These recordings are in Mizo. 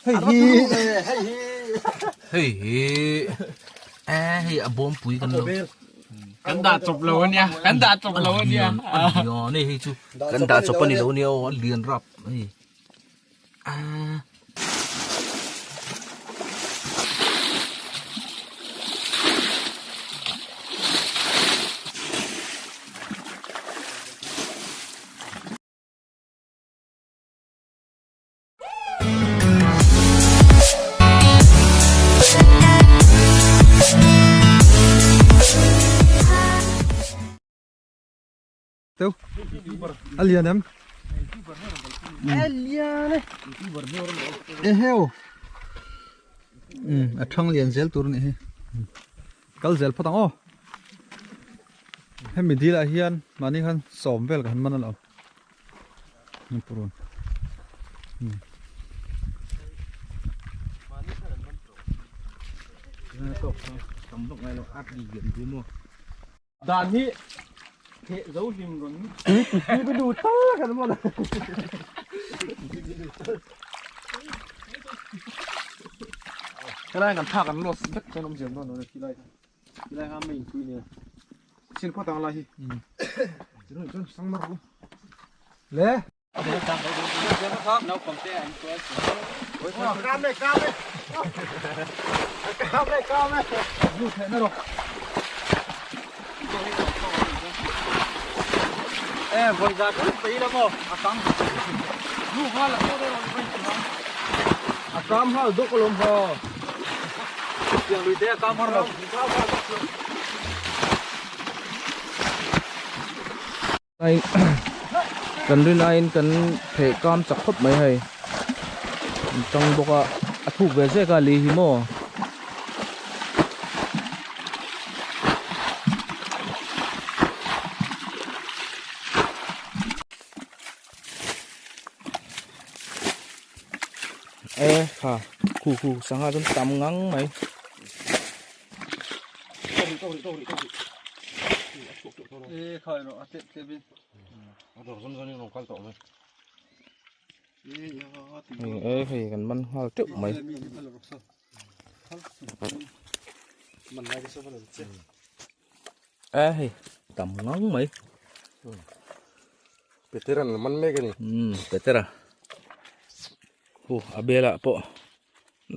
Hei hi hei hi e hei a bawm pui kan lo kan dah chawp lo ania kan dah chawp lo ania a lian hei chu kan dah chawp ani lo ania aw a lian rap hei a Teu. A lian em? A lian e. E heo. A thang lian zel tur anih hi. Kal zel phawt ang aw. Hemi dil ah hian mahni khan sawm vel ka han man alawm. Purun. Dan hi the zo hlim rawn ni ka du tal kan maw Helai kan thak an loss vek chuan awm ziam dawn lo khilai khilai kha main pui nia chin khaw tang lai hi chuan chuan sang mar ru le kam le kam le kam le kam le lu the na ro e voi za tu pe la mo a kang lu ha la mo de ro a kam hal dok lom ho tiang lui te a kam har lo Ai kan rin aiin kan pheh kam chak khawp mai hei an tang bawk a a thuk ve zek a li hi maw. E kha khu khu sangha chuan tam ngang mai. E khai ro a tlep tlep in. E hei kan man nghal teuh mai. E hei tam ngang mai. Petera an man mek ani. Petera. Hu a bel ah pawh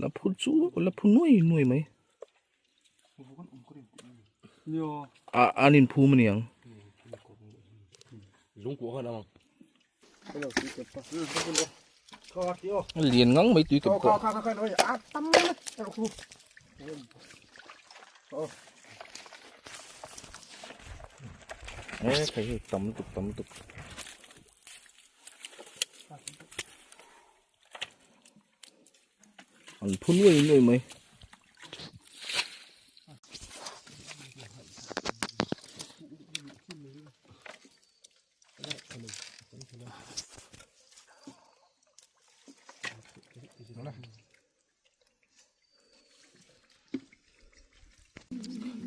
la phu chu la phu nuai nuai mai. A an in phum ani ang. Lian ngang mai tui kep pawh. E khai hei tam lutuk tam lutuk. An phu nuai nuai mai.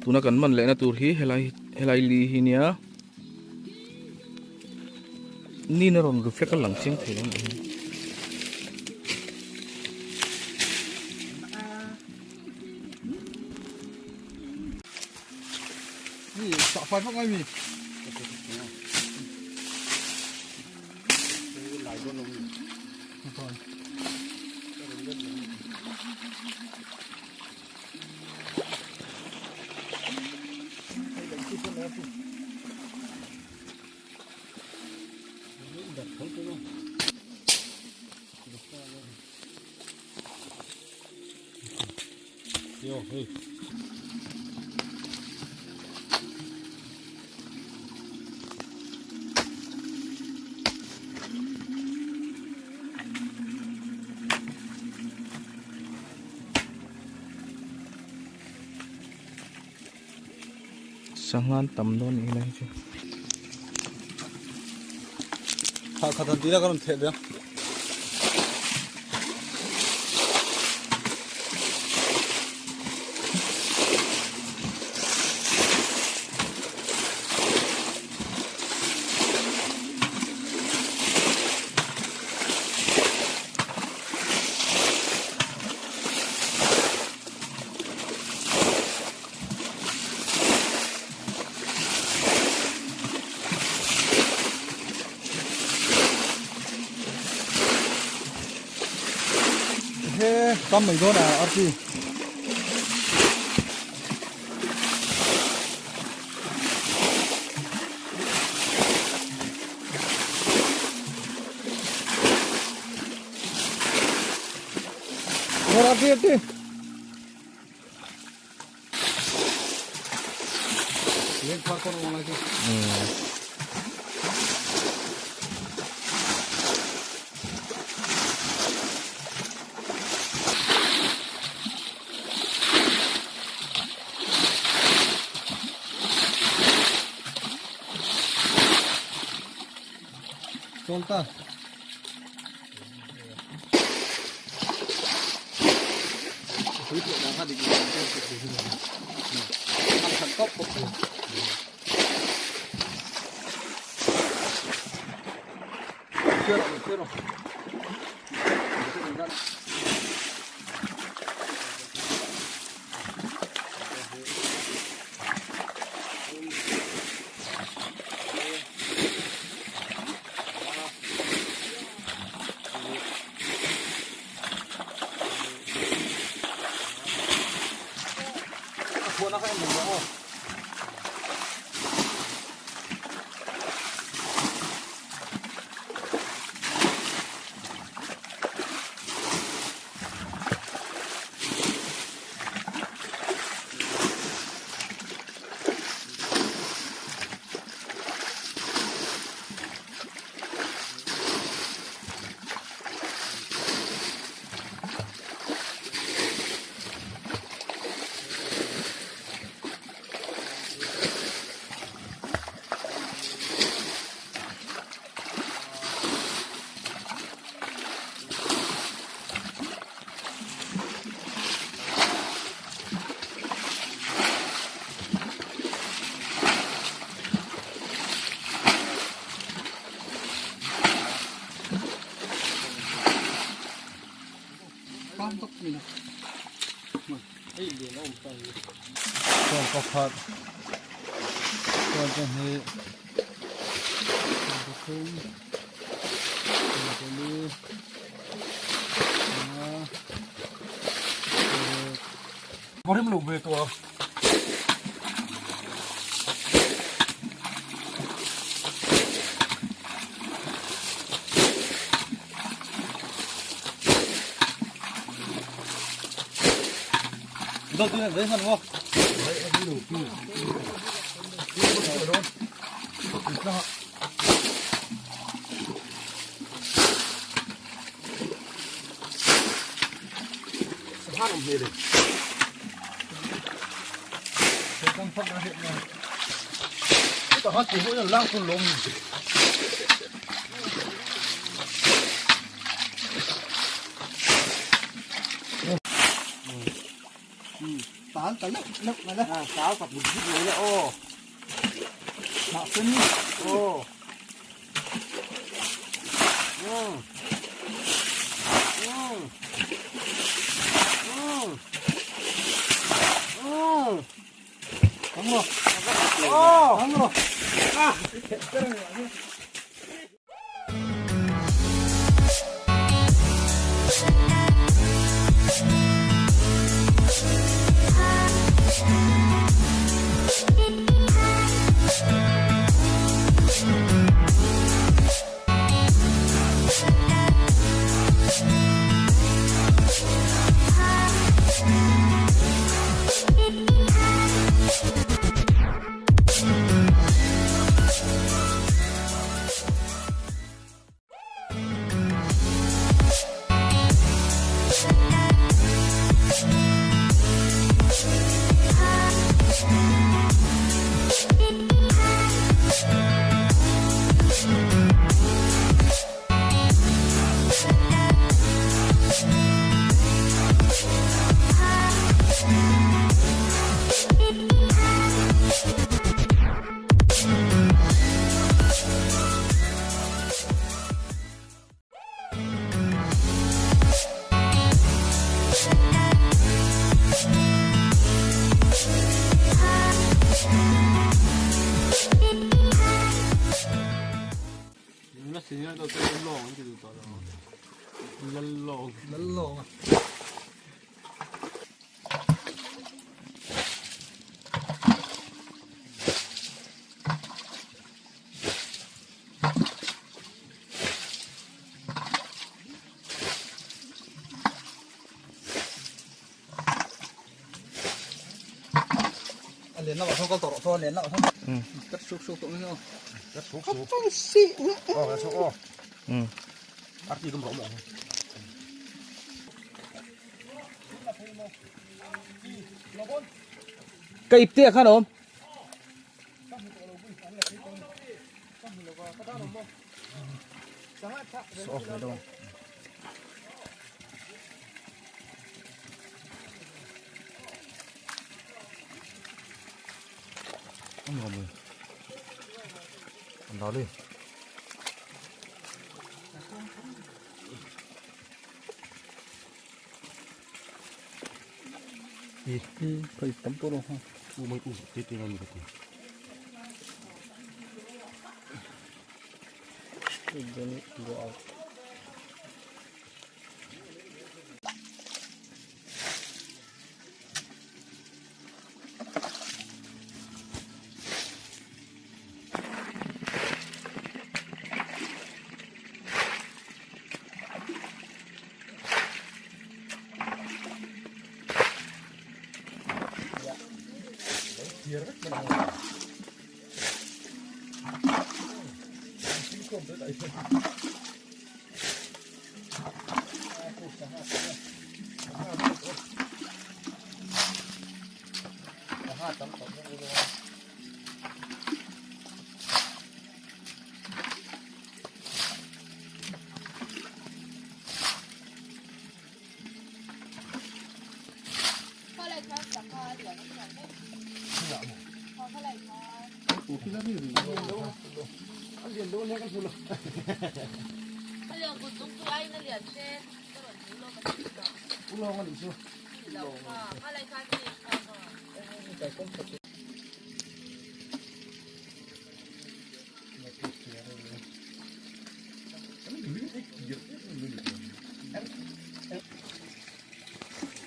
Tuna kan man lehna tur hi helai helai li hi nia ni na rawn reflect a lang chiang thei lo a nih hi. Sangha an tam dawn nih helai hi chu. Thah khat an tih a ka rawn theh ve a. He kam mai dawn a arti. Arti arti. Solta. Chuan pakhat chuan pahnih pathum pali panga paruk. Varim lo ve tawh a. Ka ip te ah khan a awm.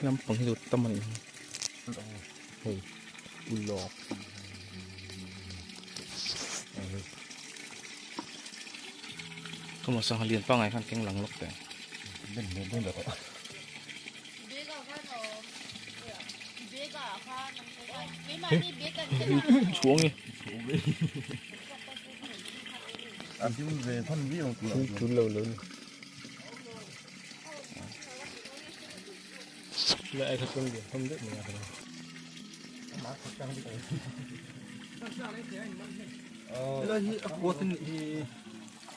Lampang hi chu tam a nih hi hei ulawk kawmah sangha lian pangngai khan keng lang lawk teh chhuang e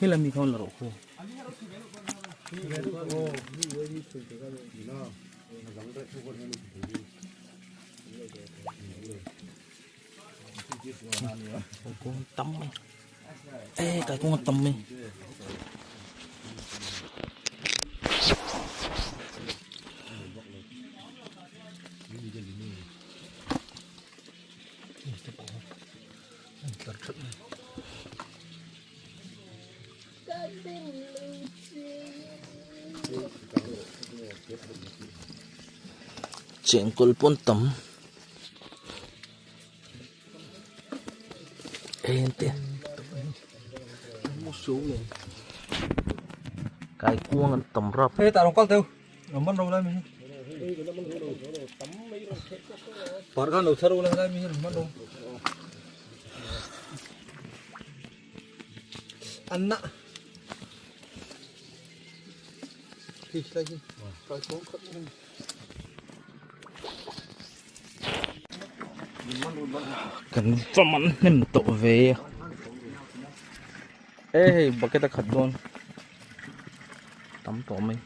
Helai mi khan la rawh khu. Kung tam mai. Ê cái con tầm mình. Chengkawl pawn tam eng te kaikuang an tam rap. Kan va man hnem tawh ve a e hei bucket a khat dawn tam tawh mai.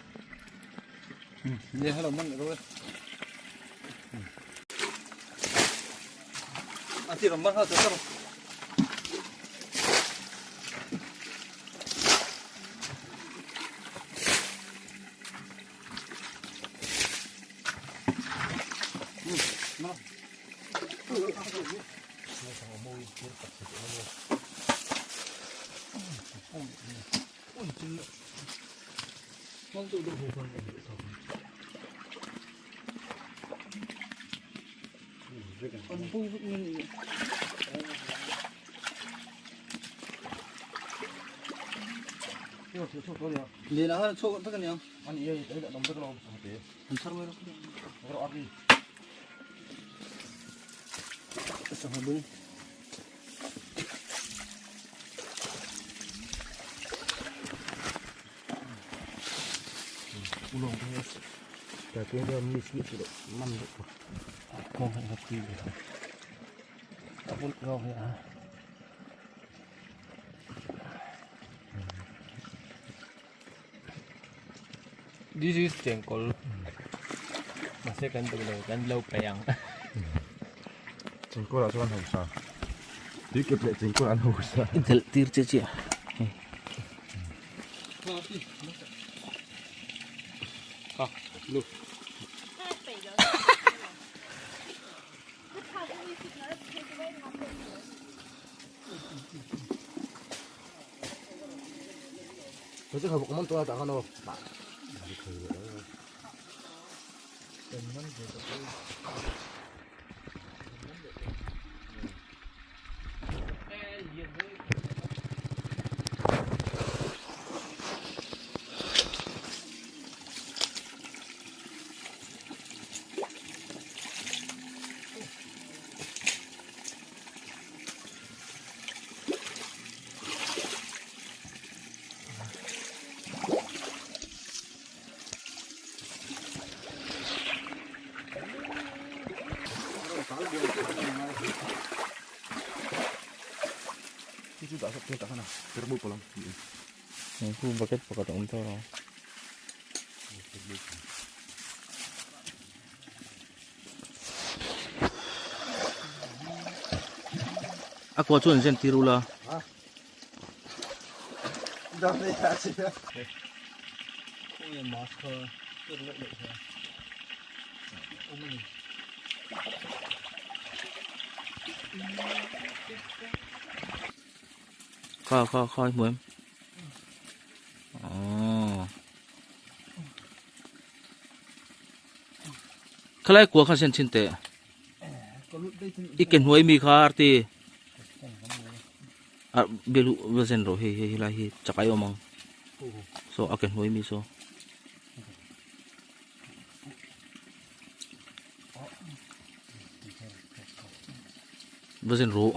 Sangha lung. Ulawng te hi Taipuia hian miss miah si loh man deuh tur kawng hi a tui ve thung a bul kawng hi a This is chengkawl mahse kan duh lo kan lo paih ang. Chengkawl ah chuan hausa tui kep leh chengkawl an hausa. I delh tir chiah chiah hei. Khu bucket pakhat a awm tawh a. A kua chuan zen tir ula. Kha kha kha hmu em. Aw. Khalai kua kha sen chin teh. I ke hnuai mi kha arti. A belu va zen rawh hei hei helai hi chakai awm ang. So a ke hnuai mi saw. Va zen rawh.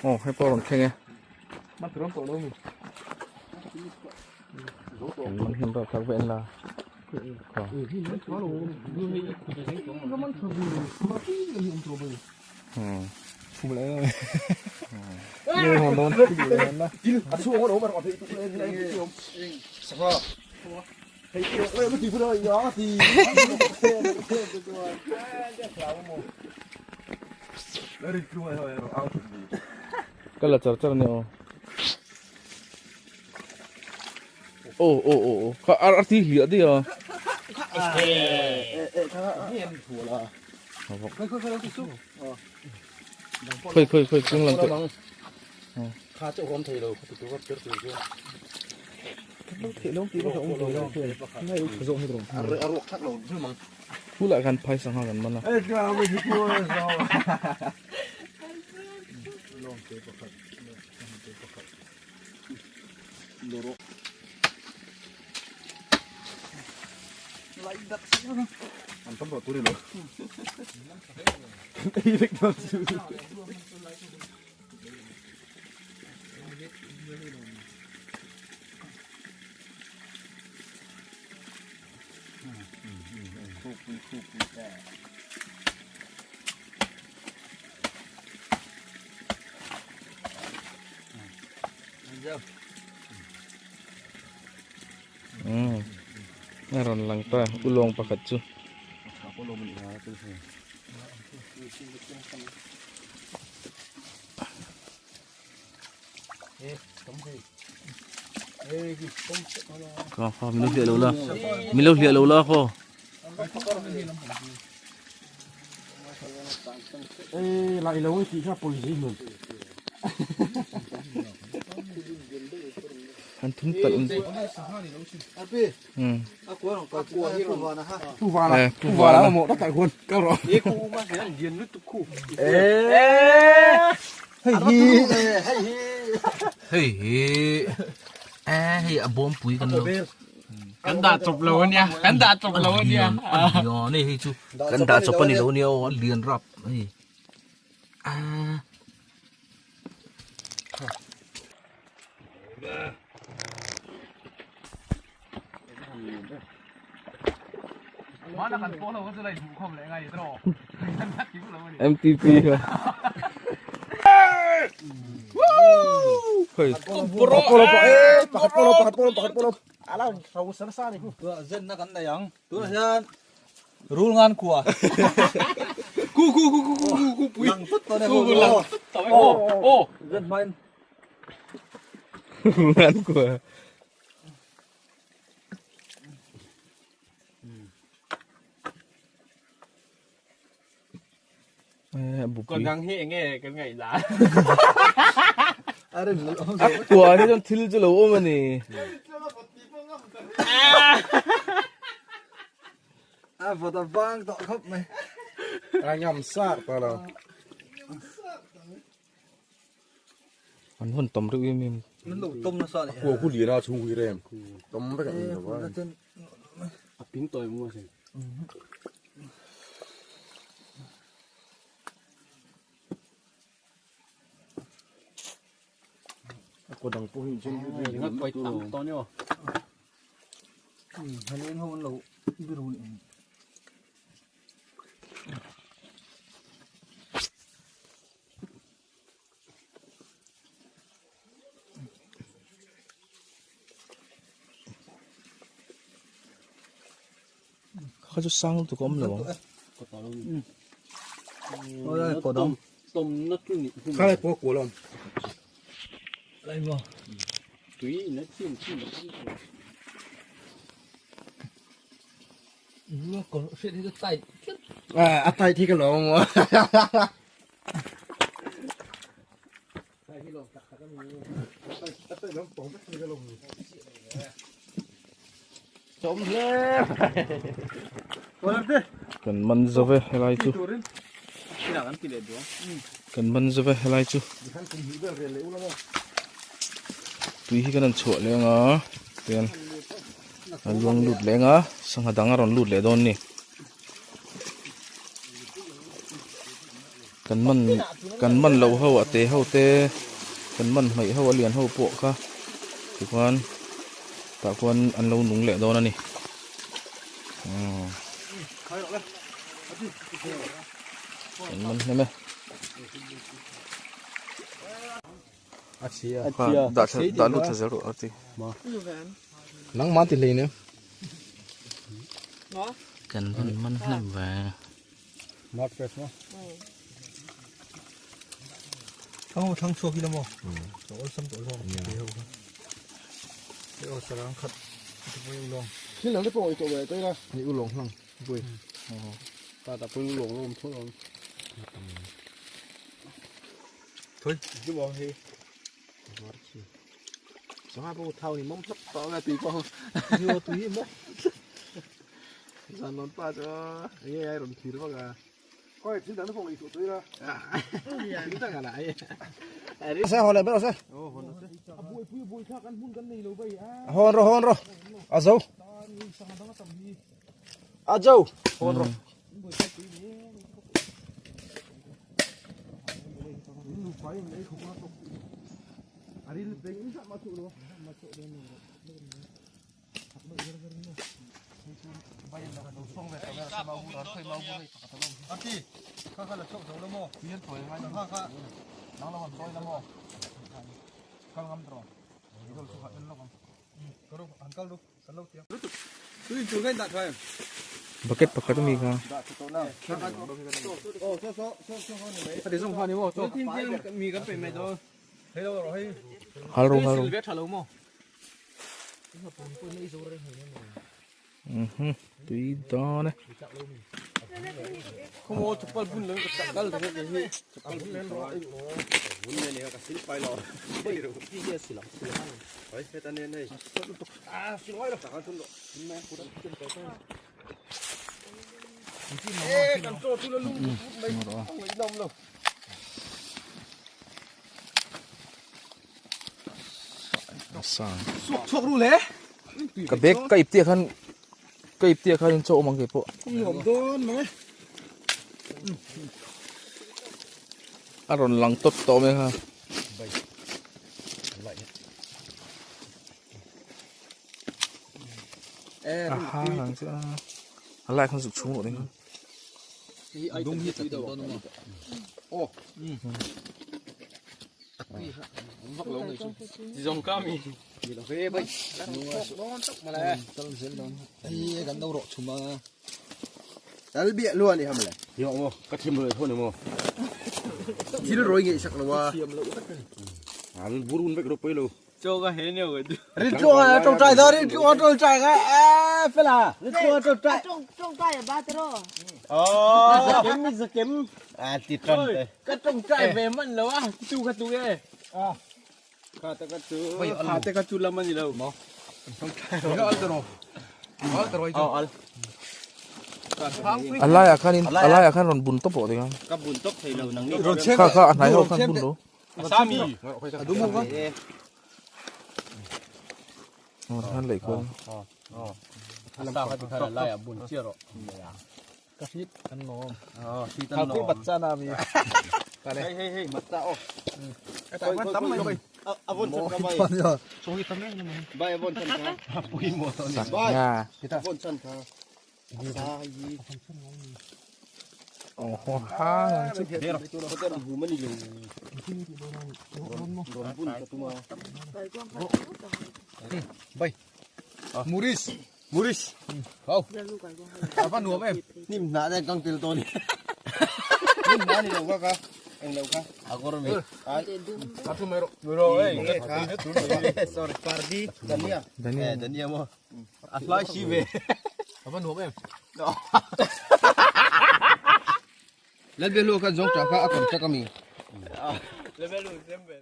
Aw hei pawh a rawn thleng e. Man hlim rap thak vel la. Ka la char char ania aw. Aw aw aw aw kha ar ar ti hliah daih a. Khawi khawi khawi chung lang teh. Thu lah khan phai sangha kan man a. Umm a rawn lang ta ulawng pakhat chu. Kha kha min lo hliah lo la min lo hliah lo la khaw. An thum talh an Hei hi e hei a bawm pui kan lo kan dah chawp lo ania kan dah chawp lo ania a lian hei chu kan dah chawp ani lo ania aw a lian rap hei a MTP kha. Hei. Zenna kan nei ang. Tunah hian rul ngan kua. Ku ku ku ku ku ku pui. Lang tut tawh ku ku lang tut tawh e. Oh oh. Zen hmain. Rul ngan kua. Kon dang hi enge kan ngaih la. A kua hi chuan thil chu lo awm a ni. A vawt a vang tawh khawp mai. A ngam sar ta lo. An hun tam reuh em em. An lo tawm nasa a ni. A kua khu lian a chhung hui rem. Tawm vek a ni lo va. A ping tawi mu a sin. A kua dang pawh hi chen hi ringat pawh tam tawh ni aw. Halen ho an lo biru ni. Kha chu sang lutuk a awm lo ang. A tai thi ka lo maw. Kan man zo ve helai chu kan man zo ve helai chu tui hi kan han chhuah leh anga tian a luang lut leh anga sangha dang a rawn lut leh dawn ni. Kan man kan man loh ho a te ho te kan man hmaih ho a lian ho pawh kha tikhuan tah khuan an lo nung leh dawn a ni kan man hnem e. Dah dah lut thla zel rawh a ti. Nangmah ti hlei nia. Kan man man hnem ve. Not fresh mo. Thang thang chuak ila mo. To ol sam to lo. Te ho kha. Te o sarang khat. Te pui ulong. Thil dang te pawh i to ve to ila. Ni ulong hlang. Pui. Ta ta pui ulong lom thu lom. Thôi, chú bò hi. Sangha pawh thau ni mawm hlap tawh a tui pawh. Yo tui mo. Zan non pa chu enge ai rawn thlir vak a. Koi thil dang te pawh ngaihtuah tui la. Thil dang ala ai. Se hawn leh ber se. Hawn ro hawn ro. A zo. A zo. Hawn ro. Bucket pakhat ami kha. Hal ro hal ro. Tui dawn e. Khaw chapal bun lo ka kal thei ke hi chapal bun nen ro Bun nen ka sil pai lo. Ti hi silam silam. Hoi heta nen nei. Ah siloi lo ta thun lo. E kan to tu lo lung mai ngai nom lo. Sang. Suak chuak ru le. Ka bag ka ip tia khan ka ip tia khan in chaw awm ang kei pawh. Nuam dawn mai. A rawn lang tawp tawh mai kha. Aha lang chu a. A lai khan zuk chhung rawh ding khan. Dum hi tla dawn a aw. Vak lo ngai chu. Zong ka mi. Ni lo ve bai. Dawn tak mala. Kal zel dawn. Ai kan do ro chuma. Dal bia lua ni hamle. Yo mo ka thim roi thon mo. Thil roi nge sak lo wa. An burun vek ro poi lo. Cho ka he neu cái. Rin chu a tong trai da rin chu a tong trai ka a fela. Rin chu a tong trai. Trong trong tay ở ba tro. Oh. Kem mi kem. À ti tron te. Ka trong trai về man lo a. Tu ka tu ke. À. Ka ta ka tu. Ka ta ka tu lam ani lo. Mo. Al tro. Al tro Oh al. A laiah khanin a laiah khan rawn bun tawp rawh tikhan. Ka bun tawp thei lo nang ni. Kha kha a hnai ho khan bun lo. Sami. Dum ho ka. Aw khan lei kual. Sa ka ti khan laiah bun chia rawh. Ka hit an nom. Oh, si tan Thal no. pui bacha na mi. Hey hey hey, matta oh. Ta ban tam mai. Avon chan ka bai. Bai avon chan ka. Pui mo to ni. Nga. Avon chan ka. Sa yi. Aw ho ha lang chu. Hotel hu mani lo. Ron bun ka tuma. Muris. Muris. Apa nuam em. Nim na dai kang til to ni. Nim na ni lo ka ka. Eng lo ka. Agor me. Atu mai ro. Bro, hey. Sorry, pardi. Dania. Dania. Eh, dania mo. A fly si ve. Apa nuam em. Lal be lu khan zawng tah kha a kawm tak a mi. Level u sembe.